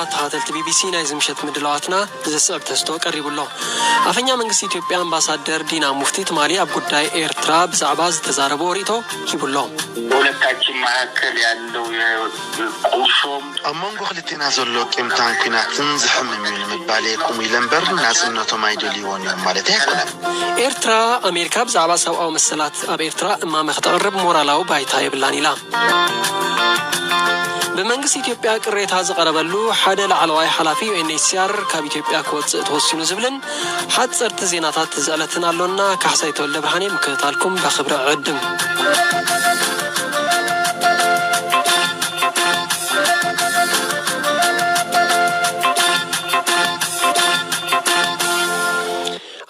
ተኸታተልቲ ቢቢሲ፣ ናይዚ ምሸት ምድላዋትና ዝስዕብ ተስቶ ቀሪቡ ኣሎ። ኣፈኛ መንግስቲ ኢትዮጵያ ኣምባሳደር ዲና ሙፍቲ ትማሊ ኣብ ጉዳይ ኤርትራ ብዛዕባ ዝተዛረቦ ርእይቶ ሂቡ ኣሎ። በሁለታችን መካከል ያለው የቁርሾም ኣብ መንጎ ክልቴና ዘሎ ቂምታን ኲናትን ዝሕምም እዩ ንምባል እየ፣ ከምኡ ኢለ እምበር ናጽነቶም ኣይደልይዎን እዮም ማለት ኣይኮነን። ኤርትራ፣ ኣሜሪካ ብዛዕባ ሰብኣዊ መሰላት ኣብ ኤርትራ እማመ ከተቕርብ ሞራላዊ ባይታ የብላን ኢላ። ብመንግስቲ ኢትዮጵያ ቅሬታ ዝቐረበሉ ሓደ ላዕለዋይ ሓላፊ ዩ ኤን ኤች ሲ ኣር ካብ ኢትዮጵያ ክወጽእ ተወሲኑ ዝብልን ሓጸርቲ ዜናታት ዝዕለትን ኣሎና። ካሕሳይ ተወልደ ብርሃን እየ፣ ምክትታልኩም በክብሪ ዕድም።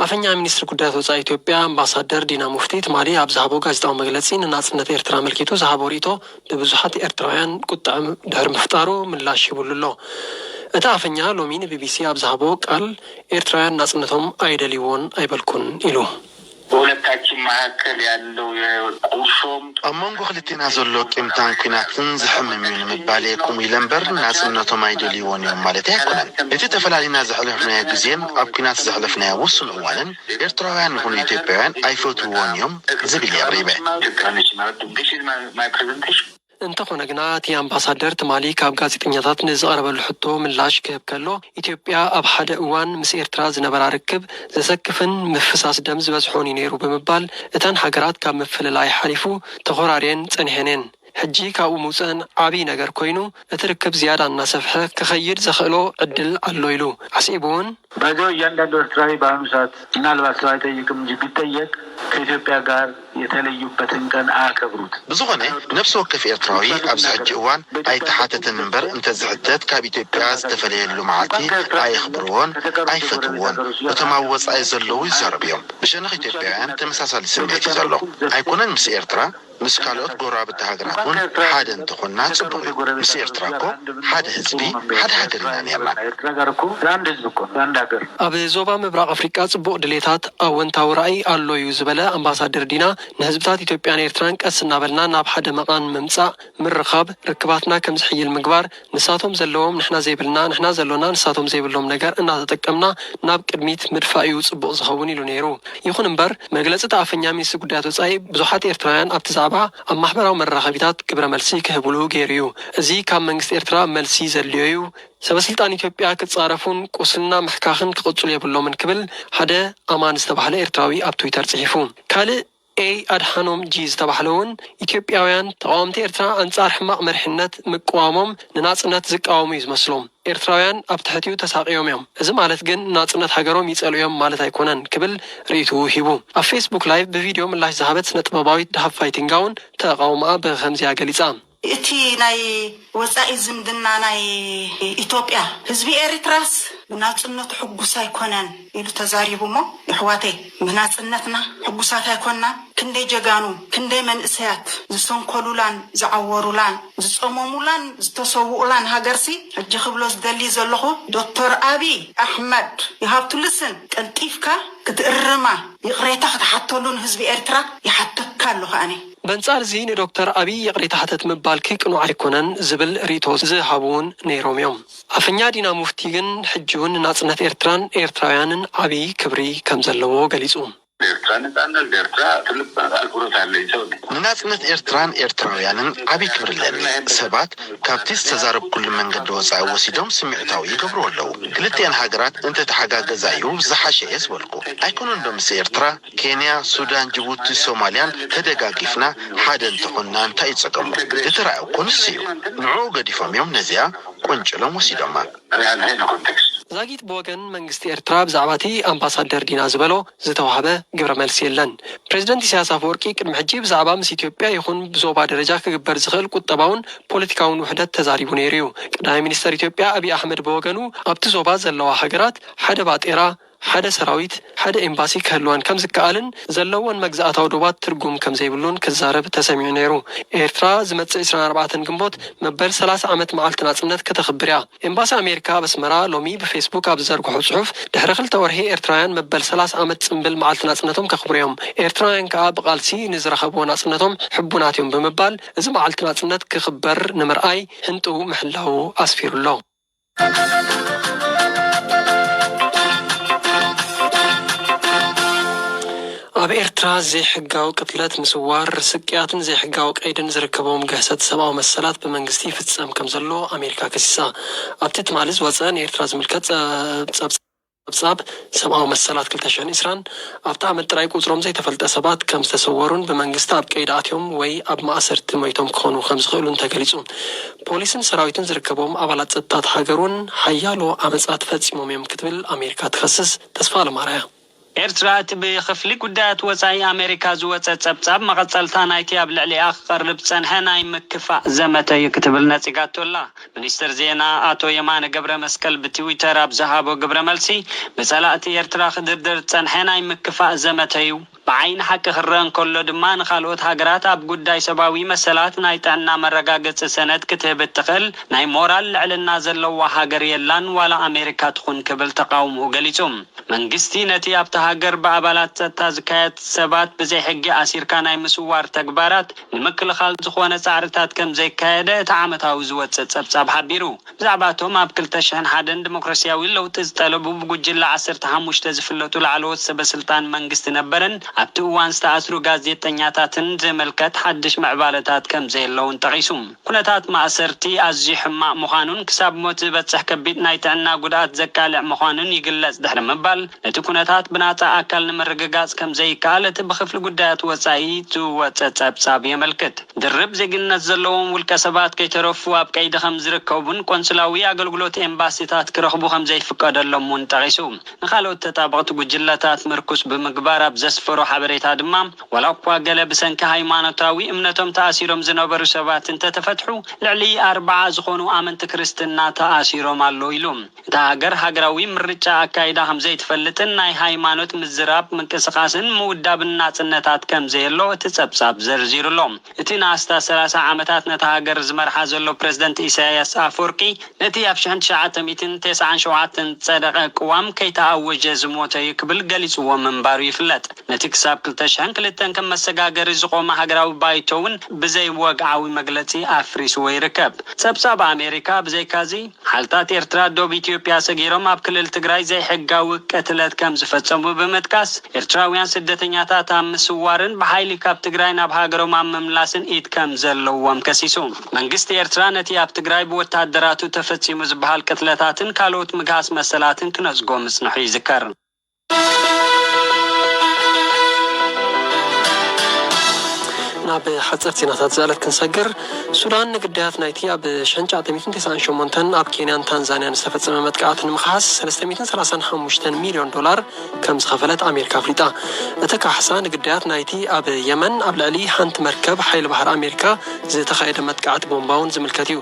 ኣፈኛ ሚኒስትሪ ጉዳያት ወጻኢ ኢትዮጵያ ኣምባሳደር ዲና ሙፍቲ ትማሊ ኣብ ዝሃቦ ጋዜጣዊ መግለጺ፣ ንናጽነት ኤርትራ ኣመልኪቱ ዝሃቦ ርእይቶ ብብዙሓት ኤርትራውያን ቁጥዐ ድሕሪ ምፍጣሩ ምላሽ ሂቡሉ ኣሎ። እቲ ኣፈኛ ሎሚ ንቢቢሲ ኣብ ዝሃቦ ቃል፣ ኤርትራውያን ናጽነቶም ኣይደልይዎን ኣይበልኩን ኢሉ። በሁለታችን መካከል ያለው የቁርሾም ኣብ መንጎ ክልቴና ዘሎ ቂምታን ኲናትን ዝሕምም እዩ ንምባል እየ፣ ከምኡ ኢለ እምበር ናጽነቶም ኣይደልይዎን እዮም ማለት ኣይኮነን። እቲ ተፈላሊና ዘሕለፍናዮ ግዜን ኣብ ኲናት ዘሕለፍናዮ ውሱን እዋንን ኤርትራውያን ይኹኑ ኢትዮጵያውያን ኣይፈትውዎን እዮም ዝብል እየ ኣቕሪበ። ኢትዮጵያኖች ማለት this is my my presentation። እንተኾነ ግና፣ እቲ ኣምባሳደር ትማሊ ካብ ጋዜጠኛታት ንዝቐረበሉ ሕቶ ምላሽ ክህብ ከሎ፣ ኢትዮጵያ ኣብ ሓደ እዋን ምስ ኤርትራ ዝነበራ ርክብ ዘሰክፍን ምፍሳስ ደም ዝበዝሖን እዩ ነይሩ ብምባል፣ እተን ሃገራት ካብ ምፍልላይ ሓሊፉ ተኾራርየን ጸኒሐን እየን። ሕጂ ካብኡ ምውጸአን ዓብዪ ነገር ኮይኑ፣ እቲ ርክብ ዝያዳ እናሰፍሐ ክኸይድ ዘኽእሎ ዕድል ኣሎ ኢሉ። ኣስዒቡ እውን፣ ባይዘው እያንዳንዱ ኤርትራዊ በአሁኑ ሰዓት ምናልባት ሰው አይጠይቅም እንጂ ቢጠየቅ ከኢትዮጵያ ጋር የተለዩበትን ቀን አያከብሩት። ብዝኾነ፣ ነፍሲ ወከፍ ኤርትራዊ ኣብዚ ሕጂ እዋን ኣይተሓተተን እምበር፣ እንተዝሕተት ካብ ኢትዮጵያ ዝተፈለየሉ መዓልቲ ኣየኽብርዎን ኣይፈትውዎን። እቶም ኣብ ወጻኢ ዘለዉ ይዛረቡ እዮም። ብሸነኽ ኢትዮጵያውያን ተመሳሳሊ ስምዒት እዩ ዘሎ። ኣይኮነን ምስ ኤርትራ፣ ምስ ካልኦት ጎረባብቲ ሃገራት እውን ሓደ እንተኾንና ጽቡቕ እዩ። ምስ ኤርትራ እኮ ሓደ ህዝቢ፣ ሓደ ሃገር ኢና ነይርና። ኤርትራ ጋር እኮ አንድ ህዝብ እኮ፣ አንድ ሀገር። ኣብ ዞባ ምብራቕ ኣፍሪቃ ጽቡቕ ድሌታት፣ ኣወንታዊ ራእይ ኣሎ እዩ ዝበለ ኣምባሳደር ዲና፣ ንህዝብታት ኢትዮጵያን ኤርትራን ቀስ እናበልና ናብ ሓደ መቓን ምምጻእ፣ ምርኻብ፣ ርክባትና ከም ዝሕይል ምግባር፣ ንሳቶም ዘለዎም ንሕና ዘይብልና፣ ንሕና ዘሎና ንሳቶም ዘይብሎም ነገር እናተጠቀምና ናብ ቅድሚት ምድፋእ እዩ ጽቡቕ ዝኸውን ኢሉ ነይሩ። ይኹን እምበር፣ መግለጺ እቲ ኣፈኛ ሚኒስትሪ ጉዳያት ወጻኢ ብዙሓት ኤርትራውያን ኣብቲ ዛዕባ ኣብ ማሕበራዊ መራኸቢታት ግብረ መልሲ ክህብሉ ገይሩ እዩ። እዚ ካብ መንግስቲ ኤርትራ መልሲ ዘድልዮ እዩ። ሰበስልጣን ኢትዮጵያ ክጻረፉን ቁስልና ምሕካኽን ክቕጽሉ የብሎምን ክብል ሓደ ኣማን ዝተባህለ ኤርትራዊ ኣብ ትዊተር ጽሒፉ። ካልእ ኤ ኣድሓኖም ጂ ዝተባህለ እውን፣ ኢትዮጵያውያን ተቓወምቲ ኤርትራ ኣንጻር ሕማቕ መሪሕነት ምቅዋሞም ንናጽነት ዝቃወሙ እዩ ዝመስሎም። ኤርትራውያን ኣብ ትሕቲኡ ተሳቕዮም እዮም። እዚ ማለት ግን ናጽነት ሃገሮም ይጸልኡ እዮም ማለት ኣይኮነን ክብል ርእይትኡ ሂቡ። ኣብ ፌስቡክ ላይቭ ብቪድዮ ምላሽ ዝሃበት ስነ ጥበባዊት ደሃብ ፋይቲንጋ እውን ተቓውሞኣ ብኸምዚኣ ገሊጻ። እቲ ናይ ወጻኢ ዝምድና ናይ ኢትዮጵያ፣ ህዝቢ ኤሪትራስ ብናጽነቱ ሕጉስ ኣይኮነን ኢሉ ተዛሪቡ። እሞ የሕዋተይ፣ ብናጽነትና ሕጉሳት ኣይኮንና። ክንደይ ጀጋኑ፣ ክንደይ መንእሰያት ዝሰንከሉላን ዝዓወሩላን ዝጸመሙላን ዝተሰውኡላን ሃገርሲ፣ ሕጂ ክብሎ ዝደሊ ዘለኹ፣ ዶክተር ኣቢይ ኣሕመድ፣ you have to listen፣ ቀልጢፍካ ክትእርማ፣ ይቕሬታ ክትሓተሉ ንህዝቢ ኤርትራ ይሓተካ ኣለኹ ኣነ። በንጻር እዚ፣ ንዶክተር ኣቢይ ይቕሬታ ሕተት ምባልኪ ቅኑዕ ኣይኮነን ዝብል ርእይቶ ዝሃቡ እውን ነይሮም እዮም። ኣፈኛ ዲና ሙፍቲ ግን፣ ሕጂ እውን ንናጽነት ኤርትራን ኤርትራውያንን ዓብዪ ክብሪ ከም ዘለዎ ገሊጹ። ኤርትራ ነጻነት፣ ኤርትራ ትልቅ አክብሮት አለኝ ሰው ነኝ። ንናጽነት ኤርትራን ኤርትራውያንን ዓቢ ክብሪ ኣለኒ። ሰባት ካብቲ ዝተዛረብኩሉ መንገዲ ወጻኢ ወሲዶም ስምዒታዊ ይገብርዎ ኣለዉ። ክልቲኣን ሃገራት እንተተሓጋገዛ እዩ ዝሓሸ እየ ዝበልኩ። ኣይኮነን ዶ ምስ ኤርትራ፣ ኬንያ፣ ሱዳን፣ ጅቡቲ፣ ሶማልያን ተደጋጊፍና ሓደ እንተኾንና እንታይ እዩ ጸገሙ? እቲ ራእይ እኮ ንሱ እዩ። ንዕኡ ገዲፎም እዮም ነዚኣ ቆንጭሎም ወሲዶማ። ዛጊት ብወገን መንግስቲ ኤርትራ ብዛዕባ እቲ ኣምባሳደር ዲና ዝበሎ ዝተዋህበ ግብረ መልሲ የለን። ፕሬዚደንት ኢሳያስ ኣፈወርቂ ቅድሚ ሕጂ ብዛዕባ ምስ ኢትዮጵያ ይኹን ብዞባ ደረጃ ክግበር ዝኽእል ቁጠባውን ፖለቲካውን ውሕደት ተዛሪቡ ነይሩ እዩ። ቀዳማይ ሚኒስተር ኢትዮጵያ ኣብይ ኣሕመድ ብወገኑ፣ ኣብቲ ዞባ ዘለዋ ሃገራት ሓደ ባጤራ፣ ሓደ ሰራዊት፣ ሓደ ኤምባሲ ክህልወን ከም ዝከኣልን ዘለወን መግዛእታዊ ዶባት ትርጉም ከም ዘይብሉን ክዛረብ ተሰሚዑ ነይሩ። ኤርትራ ዝመጽእ ዕስራን ኣርባዕተን ግንቦት መበል ሰላሳ ዓመት መዓልቲ ናጽነት ከተኽብር እያ። ኤምባሲ ኣሜሪካ ኣብ ኣስመራ ሎሚ ብፌስቡክ ኣብ ዝዘርግሖ ጽሑፍ፣ ድሕሪ ክልተ ወርሒ ኤርትራውያን መበል ሰላሳ ዓመት ጽምብል መዓልቲ ናጽነቶም ከኽብሩ እዮም። ኤርትራውያን ከኣ ብቓልሲ ንዝረኸብዎ ናጽነቶም ሕቡናት እዮም ብምባል፣ እዚ መዓልቲ ናጽነት ክኽበር ንምርኣይ ህንጥው ምሕላዉ ኣስፊሩ ኣሎ። ኣብ ኤርትራ ዘይሕጋዊ ቅትለት፣ ምስዋር፣ ስቅያትን ዘይሕጋዊ ቀይድን ዝርከቦም ግህሰት ሰብኣዊ መሰላት ብመንግስቲ ይፍጸም ከም ዘሎ ኣሜሪካ ከሲሳ። ኣብቲ ትማሊ ዝወጸ ንኤርትራ ዝምልከት ጸ-፣ ጸብጻብ ሰብኣዊ መሰላት ክልተ ሽሕን ዕስራን ኣብቲ ዓመት ጥራይ ቁጽሮም ዘይተፈልጠ ሰባት ከም ዝተሰወሩን ብመንግስቲ ኣብ ቀይዲ ኣትዮም ወይ ኣብ ማእሰርቲ ሞይቶም ክኾኑ ከም ዝኽእሉን ተገሊጹ። ፖሊስን ሰራዊትን ዝርከቦም ኣባላት ጸጥታ እታ ሃገር እውን ሓያሎ ዓመጻት ፈጺሞም እዮም ክትብል ኣሜሪካ ትኸስስ። ተስፋ ኣለማርያ። ኤርትራ እቲ ብክፍሊ ጉዳያት ወጻኢ ኣሜሪካ ዝወጸ ጸብጻብ መቐጸልታ ናይቲ ኣብ ልዕሊኣ ክቐርብ ዝጸንሐ ናይ ምክፋእ ዘመተ እዩ ክትብል ነጺጋቶ ኣላ። ሚኒስትር ዜና ኣቶ የማነ ገብረ መስቀል ብትዊተር ኣብ ዝሃቦ ግብረ መልሲ፣ ብጸላእቲ ኤርትራ ክድርድር ዝጸንሐ ናይ ምክፋእ ዘመተ እዩ። ብዓይኒ ሓቂ ክረአ እንከሎ ድማ፣ ንኻልኦት ሃገራት ኣብ ጉዳይ ሰብኣዊ መሰላት ናይ ጥዕና መረጋገጺ ሰነድ ክትህብ እትኽእል ናይ ሞራል ልዕልና ዘለዋ ሃገር የላን፣ ዋላ ኣሜሪካ ትኹን ክብል ተቓውሞኡ ገሊጹ። መንግስቲ ነቲ ኣብታ ሃገር ብኣባላት ጸጥታ ዝካየድ ሰባት ብዘይ ሕጊ ኣሲርካ ናይ ምስዋር ተግባራት ንምክልኻል ዝኾነ ጻዕርታት ከም ዘካየደ እቲ ዓመታዊ ዝወጽእ ጸብጻብ ሓቢሩ። ብዛዕባ እቶም ኣብ ክልተ ሽሕን ሓደን ዲሞክራስያዊ ለውጢ ዝጠለቡ ብጉጅለ ዓሰርተ ሓሙሽተ ዝፍለጡ ላዕለዎት ሰበ ስልጣን መንግስቲ ነበርን ኣብቲ እዋን ዝተኣስሩ ጋዜጠኛታትን ዝምልከት ሓድሽ ምዕባለታት ከም ዘየለውን ጠቒሱ። ኩነታት ማእሰርቲ ኣዝዩ ሕማቕ ምዃኑን ክሳብ ሞት ዝበጽሕ ከቢድ ናይ ጥዕና ጉድኣት ዘቃልዕ ምዃኑን ይግለጽ ድሕሪ ምባል፣ ነቲ ኩነታት ብናጻ ኣካል ንምርግጋጽ ከም ዘይከኣል እቲ ብክፍሊ ጉዳያት ወጻኢ ዝወጸ ጸብጻብ የመልክት። ድርብ ዜግነት ዘለዎም ውልቀ ሰባት ከይተረፉ ኣብ ቀይዲ ከም ዝርከቡን ቆንስላዊ ኣገልግሎት ኤምባሲታት ክረኽቡ ከም ዘይፍቀደሎም እውን ጠቒሱ። ንኻልኦት ተጣበቕቲ ጉጅለታት ምርኩስ ብምግባር ኣብ ዘስፈሮ ሓበሬታ ድማ፣ ዋላ እኳ ገለ ብሰንኪ ሃይማኖታዊ እምነቶም ተኣሲሮም ዝነበሩ ሰባት እንተተፈትሑ፣ ልዕሊ ኣርብዓ ዝኾኑ ኣመንቲ ክርስትና ተኣሲሮም ኣለዉ ኢሉ። እታ ሃገር ሃገራዊ ምርጫ ኣካይዳ ከም ዘይትፈልጥን ናይ ሃይማኖት ምዝራብ፣ ምንቅስቓስን ምውዳብን ናጽነታት ከም ዘየሎ እቲ ጸብጻብ ዘርዚሩ ኣሎ። እቲ ንኣስታት ሰላሳ ዓመታት ነታ ሃገር ዝመርሓ ዘሎ ፕረዚደንት ኢሳያስ ኣፈወርቂ፣ ነቲ ኣብ ሽሕን ትሽዓተ ሚእትን ተስዓን ሸውዓተን ዝጸደቐ ቅዋም ከይተኣወጀ ዝሞተ እዩ ክብል ገሊጽዎ ምንባሩ ይፍለጥ። ነቲ ክሳብ ክልተ ሽሕን ክልተን ከም መሰጋገሪ ዝቖመ ሃገራዊ ባይቶ እውን ብዘይ ወግዓዊ መግለጺ ኣፍሪስዎ ይርከብ። ጸብጻብ ኣሜሪካ ብዘይካዚ፣ ሓልታት ኤርትራ ዶብ ኢትዮጵያ ሰጊሮም ኣብ ክልል ትግራይ ዘይሕጋዊ ቅትለት ከም ዝፈጸሙ ብምጥቃስ፣ ኤርትራውያን ስደተኛታት ኣብ ምስዋርን ብሓይሊ ካብ ትግራይ ናብ ሃገሮም ኣብ ምምላስን ኢድ ከም ዘለዎም ከሲሱ። መንግስቲ ኤርትራ ነቲ ኣብ ትግራይ ብወታደራቱ ተፈጺሙ ዝበሃል ቅትለታትን ካልኦት ምግሃስ መሰላትን ክነጽጎ ምጽንሑ ይዝከር። ናብ ሓጸርቲ ዜናታት ዝኣለት ክንሰግር፣ ሱዳን ንግዳያት ናይቲ ኣብ ሽሕን ትሽዓተ ሚእትን ተስዓን ሸሞንተን ኣብ ኬንያን ታንዛንያን ዝተፈጸመ መጥቃዕቲ ንምኽሓስ ሰለስተ ሚእትን ሰላሳን ሓሙሽተን ሚልዮን ዶላር ከም ዝኸፈለት ኣሜሪካ ኣፍሊጣ። እቲ ካሕሳ ንግዳያት ናይቲ ኣብ የመን ኣብ ልዕሊ ሓንቲ መርከብ ሓይሊ ባሕሪ ኣሜሪካ ዝተኻየደ መጥቃዕቲ ቦምባውን ዝምልከት እዩ።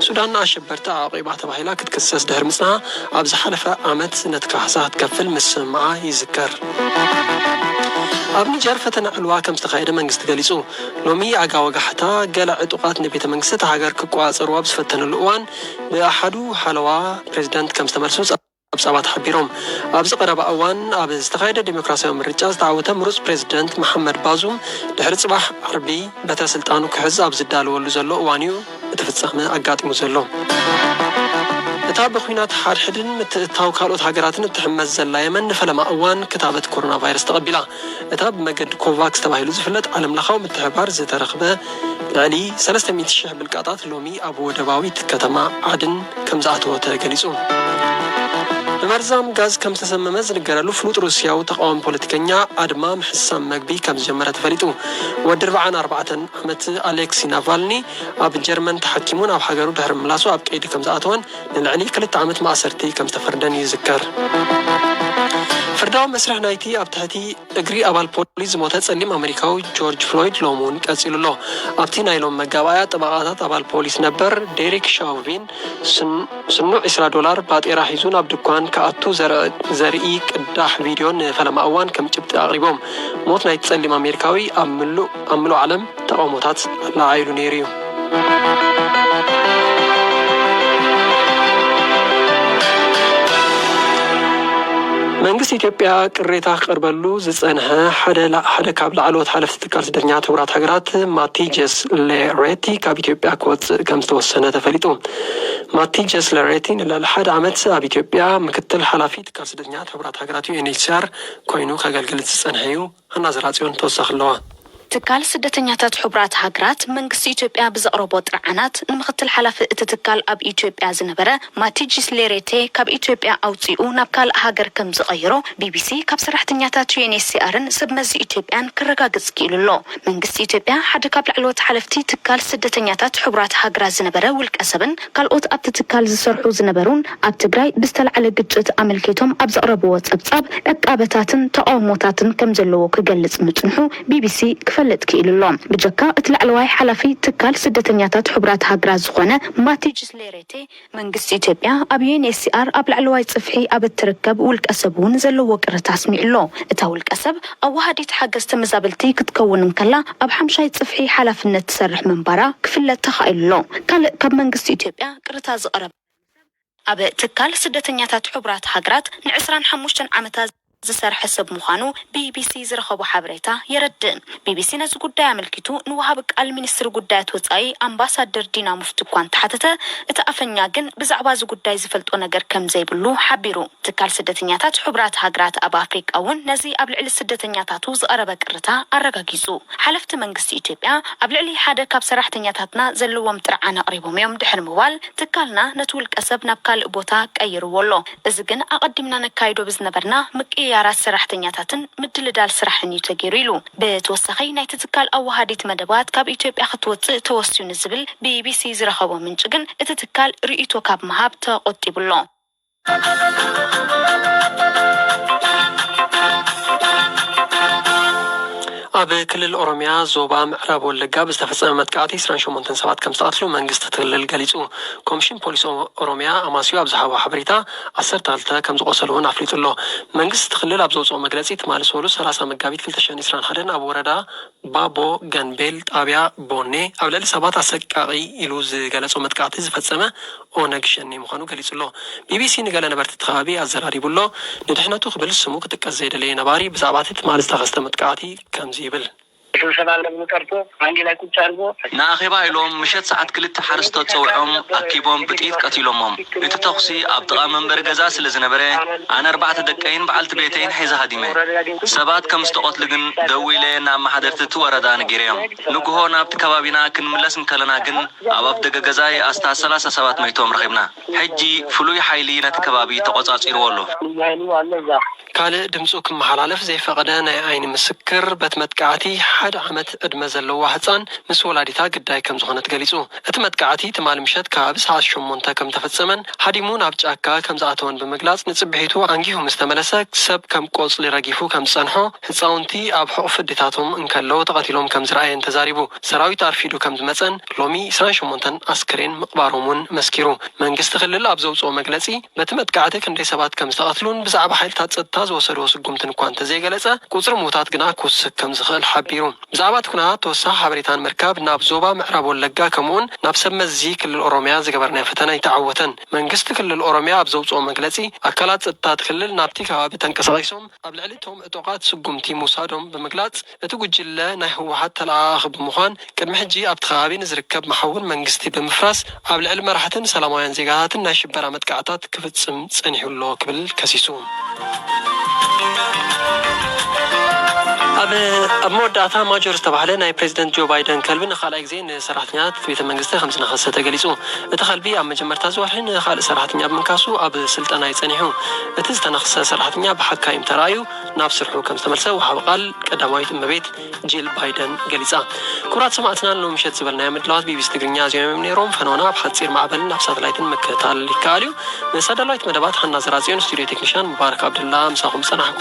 ሱዳን ንኣሸበርቲ ኣዕቂባ ተባሂላ ክትክሰስ ድሕሪ ምጽንሓ፣ ኣብ ዝሓለፈ ዓመት ነቲ ካሕሳ ክትከፍል ምስምዓ ይዝከር። ኣብ ኒጀር ፈተነ ዕልዋ ከም ዝተኻየደ መንግስቲ ገሊጹ። ሎሚ ኣጋ ወጋሕታ፣ ገለ ዕጡቓት ንቤተ መንግስቲ እታ ሃገር ክቆጻጸርዋ ኣብ ዝፈተንሉ እዋን፣ ብኣሓዱ ሓለዋ ፕሬዚደንት ከም ዝተመልሱ ጸብጻባት ሓቢሮም። ኣብዚ ቀረባ እዋን ኣብ ዝተኻየደ ዴሞክራሲያዊ ምርጫ ዝተዓወተ ምሩጽ ፕሬዚደንት መሓመድ ባዙም፣ ድሕሪ ጽባሕ ዓርቢ በትረ ስልጣኑ ክሕዝ ኣብ ዝዳለወሉ ዘሎ እዋን እዩ እቲ ፍጻመ ኣጋጢሙ ዘሎ። እታ ብኲናት ሓድሕድን ምትእትታው ካልኦት ሃገራትን እትሕመስ ዘላ የመን፣ ንፈለማ እዋን ክታበት ኮሮና ቫይረስ ተቐቢላ። እታ ብመገዲ ኮቫክስ ተባሂሉ ዝፍለጥ ዓለምለኻዊ ምትሕብባር ዝተረኽበ ልዕሊ ሰለስተ ሚእቲ ሺሕ ብልቃጣት ሎሚ ኣብ ወደባዊት ከተማ ዓድን ከም ዝኣተወ ተገሊጹ። ብመርዛም ጋዝ ከም ዝተሰመመ ዝንገረሉ ፍሉጥ ሩስያዊ ተቓዋሚ ፖለቲከኛ፣ ኣድማ ምሕሳም መግቢ ከም ዝጀመረ ተፈሊጡ። ወዲ ኣርብዓን ኣርባዕተን ዓመት ኣሌክሲ ናቫልኒ ኣብ ጀርመን ተሓኪሙ ናብ ሃገሩ ድሕሪ ምላሱ ኣብ ቀይዲ ከም ዝኣተወን ንልዕሊ ክልተ ዓመት ማእሰርቲ ከም ዝተፈርደን ይዝከር። ፍርዳዊ መስርሕ ናይቲ ኣብ ትሕቲ እግሪ ኣባል ፖሊስ ዝሞተ ጸሊም ኣመሪካዊ ጆርጅ ፍሎይድ ሎሚ እውን ቀጺሉ ኣሎ። ኣብቲ ናይ ሎም መጋባእያ፣ ጠበቓታት ኣባል ፖሊስ ነበር ዴሪክ ሻውቪን ስን-፣ ስኑዕ ዕስራ ዶላር ባጤራ ሒዙ ናብ ድኳን ክኣቱ ዘርኢ፣ ዘርኢ ቅዳሕ ቪድዮ ንፈለማ እዋን ከም ጭብጢ ኣቕሪቦም። ሞት ናይቲ ጸሊም ኣሜሪካዊ ኣብ ምሉእ፣ ኣብ ምሉእ ዓለም ተቓውሞታት ኣለዓዒሉ ነይሩ እዩ። መንግስቲ ኢትዮጵያ ቅሬታ ክቐርበሉ ዝጸንሐ ሓደ ላ-፣ ሓደ ካብ ላዕለዎት ሓለፍቲ ትካል ስደተኛታት ሕቡራት ሃገራት ማቲጀስ ሌሬቲ ካብ ኢትዮጵያ ክወጽእ ከም ዝተወሰነ ተፈሊጡ። ማቲጀስ ሌሬቲ ንልዕሊ ሓደ ዓመት ኣብ ኢትዮጵያ ምክትል ሓላፊ ትካል ስደተኛታት ሕቡራት ሃገራት ዩ ኤን ኤች ሲ ኣር ኮይኑ ከገልግል ዝጸንሐ እዩ። ሃና ዘራጽዮን ተወሳኺ ኣለዋ። ትካል ስደተኛታት ሕቡራት ሃገራት መንግስቲ ኢትዮጵያ ብዘቕረቦ ጥርዓናት ንምክትል ሓላፊ እቲ ትካል ኣብ ኢትዮጵያ ዝነበረ ማቲጂስ ሌሬቴ ካብ ኢትዮጵያ ኣውፂኡ ናብ ካልእ ሃገር ከም ዝቐይሮ ቢቢሲ ካብ ሰራሕተኛታት ዩ ኤን ኤች ሲ ኣርን ሰብ መዚ ኢትዮጵያን ክረጋግጽ ክኢሉ ኣሎ። መንግስቲ ኢትዮጵያ ሓደ ካብ ላዕለዎት ሓለፍቲ ትካል ስደተኛታት ሕቡራት ሃገራት ዝነበረ ውልቀ ሰብን ካልኦት ኣብቲ ትካል ዝሰርሑ ዝነበሩን ኣብ ትግራይ ብዝተላዕለ ግጭት ኣመልኪቶም ኣብ ዘቕረብዎ ጸብጻብ ዕቃበታትን ተቓውሞታትን ከም ዘለዎ ክገልጽ ምጽንሑ ቢቢሲ ክፈልጥ ክኢሉ ኣሎ። ብጀካ እቲ ላዕለዋይ ሓላፊ ትካል ስደተኛታት ሕቡራት ሃገራት ዝኾነ ማቲጅስ ሌሬቴ፣ መንግስቲ ኢትዮጵያ ኣብ ዩ ኤን ኤች ሲ ኣር ኣብ ላዕለዋይ ጽፍሒ ኣብ እትርከብ ውልቀ ሰብ እውን ዘለዎ ቅሬታ ኣስሚዑ ኣሎ። እታ ውልቀ ሰብ ኣዋሃዲት ሓገዝ ተመዛበልቲ ክትከውን እንከላ፣ ኣብ ሓምሻይ ጽፍሒ ሓላፍነት ትሰርሕ ምንባራ ክፍለጥ ተኻኢሉ ኣሎ። ካልእ ካብ መንግስቲ ኢትዮጵያ ቅሬታ ዝቐረበ ኣብ ትካል ስደተኛታት ሕቡራት ሃገራት ንዕስራን ሓሙሽተን ዓመታት ዝሰርሐ ሰብ ምዃኑ ቢቢሲ ዝረኸቦ ሓበሬታ የረድእ። ቢቢሲ ነዚ ጉዳይ ኣመልኪቱ ንወሃቢ ቃል ሚኒስትሪ ጉዳያት ወጻኢ ኣምባሳደር ዲና ሙፍቲ እኳ እንተሓተተ፣ እቲ ኣፈኛ ግን ብዛዕባ እዚ ጉዳይ ዝፈልጦ ነገር ከም ዘይብሉ ሓቢሩ። ትካል ስደተኛታት ሕቡራት ሃገራት ኣብ ኣፍሪቃ እውን ነዚ ኣብ ልዕሊ ስደተኛታቱ ዝቐረበ ቅርታ ኣረጋጊጹ። ሓለፍቲ መንግስቲ ኢትዮጵያ ኣብ ልዕሊ ሓደ ካብ ሰራሕተኛታትና ዘለዎም ጥርዓን ኣቕሪቦም እዮም ድሕሪ ምባል፣ ትካልና ነቲ ውልቀ ሰብ ናብ ካልእ ቦታ ቀይርዎ ኣሎ። እዚ ግን ኣቐዲምና ነካይዶ ብዝነበርና ምቅይያራት ሰራሕተኛታትን ምድልዳል ስራሕን እዩ ተገይሩ ኢሉ። ብተወሳኺ ናይቲ ትካል ኣወሃዲት መደባት ካብ ኢትዮጵያ ክትወፅእ ተወስዩ ንዝብል ቢቢሲ ዝረኸቦ ምንጪ ግን እቲ ትካል ርእይቶ ካብ ምሃብ ተቖጢቡ ኣሎ። ኣብ ክልል ኦሮሚያ ዞባ ምዕራብ ወለጋ ብዝተፈጸመ መጥቃዕቲ ዕስራን ሸሞንተን ሰባት ከም ዝተቐትሉ መንግስቲ እቲ ክልል ገሊጹ። ኮሚሽን ፖሊስ ኦ-፣ ኦሮሚያ ኣማስዩ ኣብ ዝሃቦ ሓበሬታ ዓሰርተ ክልተ ከም ዝቖሰሉ እውን ኣፍሊጡ ኣሎ። መንግስቲ እቲ ክልል ኣብ ዘውጽኦ መግለጺ ትማሊ ሰሉስ ሰላሳ መጋቢት ክልተ ሽሕን ዕስራን ሓደን ኣብ ወረዳ ባቦ ገንቤል ጣብያ ቦኔ ኣብ ልዕሊ ሰባት ኣሰቃቒ ኢሉ ዝገለጾ መጥቃዕቲ ዝፈጸመ ኦነግ ሸኔ ምዃኑ ገሊጹ ኣሎ። ቢቢሲ ንገለ ነበርቲ እቲ ከባቢ ኣዘራሪቡ ኣሎ። ንድሕነቱ ክብል ስሙ ክጥቀስ ዘይደለየ ነባሪ ብዛዕባ እቲ ትማሊ ዝተኸስተ መጥቃዕቲ ከምዚ ይብል። ስብሰባ አለ ብሎ ጠርቶ አንዴ ላይ ቁጭ አድርጎ ንኣኼባ ኢሎም ምሸት ሰዓት ክልተ ሓረስቶት ጸዊዖም ኣኪቦም ብጥይት ቀቲሎሞም። እቲ ተኹሲ ኣብ ጥቓ መንበሪ ገዛ ስለ ዝነበረ ኣነ ኣርባዕተ ደቀይን በዓልቲ ቤተይን ሒዘ ሃዲመ። ሰባት ከም ዝተቐትሉ ግን ደዊለ ናብ መሓደርቲ እቲ ወረዳ ነጊረዮም። ንግሆ ናብቲ ከባቢና ክንምለስ እንከለና ግን ኣብ ኣፍደገ ገዛይ ኣስታት ሰላሳ ሰባት መይቶም ረኺብና። ሕጂ ፍሉይ ሓይሊ ነቲ ከባቢ ተቖጻጺርዎ ኣሎ። ልዩ ኃይሉ አለ እዛ። ካልእ ድምጹ ክመሓላለፍ ዘይፈቐደ ናይ ዓይኒ ምስክር፣ በቲ መጥቃዕቲ ሓደ ዓመት ዕድመ ዘለዋ ህጻን ምስ ወላዲታ ግዳይ ከም ዝኾነት ገሊጹ። እቲ መጥቃዕቲ ትማሊ ምሸት ከባቢ ሰዓት ሸሞንተ ከም ተፈጸመን ሃዲሙ ናብ ጫካ ከም ዝኣተወን ብምግላጽ፣ ንጽብሒቱ ኣንጊሁ ምስ ተመለሰ ሰብ ከም ቆጽሊ ረጊፉ ከም ዝጸንሖ፣ ህጻውንቲ ኣብ ሕቑፊ ኣዴታቶም እንከለዉ ተቐቲሎም ከም ዝረኣየን ተዛሪቡ። ሰራዊት ኣርፊዱ ከም ዝመጸን ሎሚ ዕስራን ሸሞንተን ኣስከሬን ምቕባሮም እውን መስኪሩ። መንግስቲ ክልል ኣብ ዘውጽኦ መግለጺ፣ በቲ መጥቃዕቲ ክንደይ ሰባት ከም ዝተቐትሉን ብዛዕባ ሓይልታት ጸጥታ ዝወሰድዎ ስጉምትን እኳ እንተዘይገለጸ፣ ቁጽሪ ምዉታት ግና ክውስኽ ከም ዝኽእል ሓቢሩ። ብዛዕባ እቲ ኩነታት ተወሳኺ ሓበሬታ ንምርካብ ናብ ዞባ ምዕራብ ወለጋ ከምኡውን ናብ ሰብ መዚ ክልል ኦሮሚያ ዝገበርናዮ ፈተነ ኣይተዓወተን። መንግስቲ ክልል ኦሮሚያ ኣብ ዘውጽኦ መግለጺ፣ ኣካላት ጸጥታ እቲ ክልል ናብቲ ከባቢ ተንቀሳቒሶም ኣብ ልዕሊ እቶም ዕጡቓት ስጉምቲ ምውሳዶም ብምግላጽ፣ እቲ ጉጅለ ናይ ህወሓት ተለኣኣኺ ብምዃን፣ ቅድሚ ሕጂ ኣብቲ ከባቢ ንዝርከብ መሓውር መንግስቲ ብምፍራስ፣ ኣብ ልዕሊ መራሕትን ሰላማውያን ዜጋታትን ናይ ሽበራ መጥቃዕታት ክፍጽም ጸኒሑ ኣሎ ክብል ከሲሱ። ኣብ፣ ኣብ መወዳእታ ማጆር ዝተባህለ ናይ ፕሬዚደንት ጆ ባይደን ከልቢ ንኻልኣይ ግዜ ንሰራሕተኛታት ቤተ መንግስቲ ከም ዝነኸሰ ተገሊጹ። እቲ ከልቢ ኣብ መጀመርታ እዚ ወርሒ ንኻልእ ሰራሕተኛ ብምንካሱ ኣብ ስልጠና እዩ ጸኒሑ። እቲ ዝተነኽሰ ሰራሕተኛ ብሓካይም ተራእዩ ናብ ስርሑ ከም ዝተመልሰ ወሃቢ ቃል ቀዳማዊት እመቤት ጂል ባይደን ገሊጻ። ክቡራት ሰማዕትና፣ ንሎሚ ምሸት ዝበልናዮ ምድላዋት ቢቢሲ ትግርኛ እዚኦም እዮም ነይሮም። ፈነውና ኣብ ሓጺር ማዕበልን ኣብ ሳተላይትን ምክትታል ይከኣል እዩ። ምስ ኣዳላዊት መደባት ሃና ዘራጽዮን፣ ስቱዲዮ ቴክኒሻን ሙባረክ ኣብደላ ምሳኹም ዝጸናሕኩ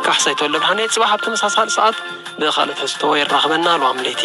ካሕሳይ ተወልደ ብርሃነ። ጽባሕ ኣብ ተመሳሳሊ ሰዓት ብኻልእ ትሕዝቶ የራኽበና። ልዋም ለይቲ።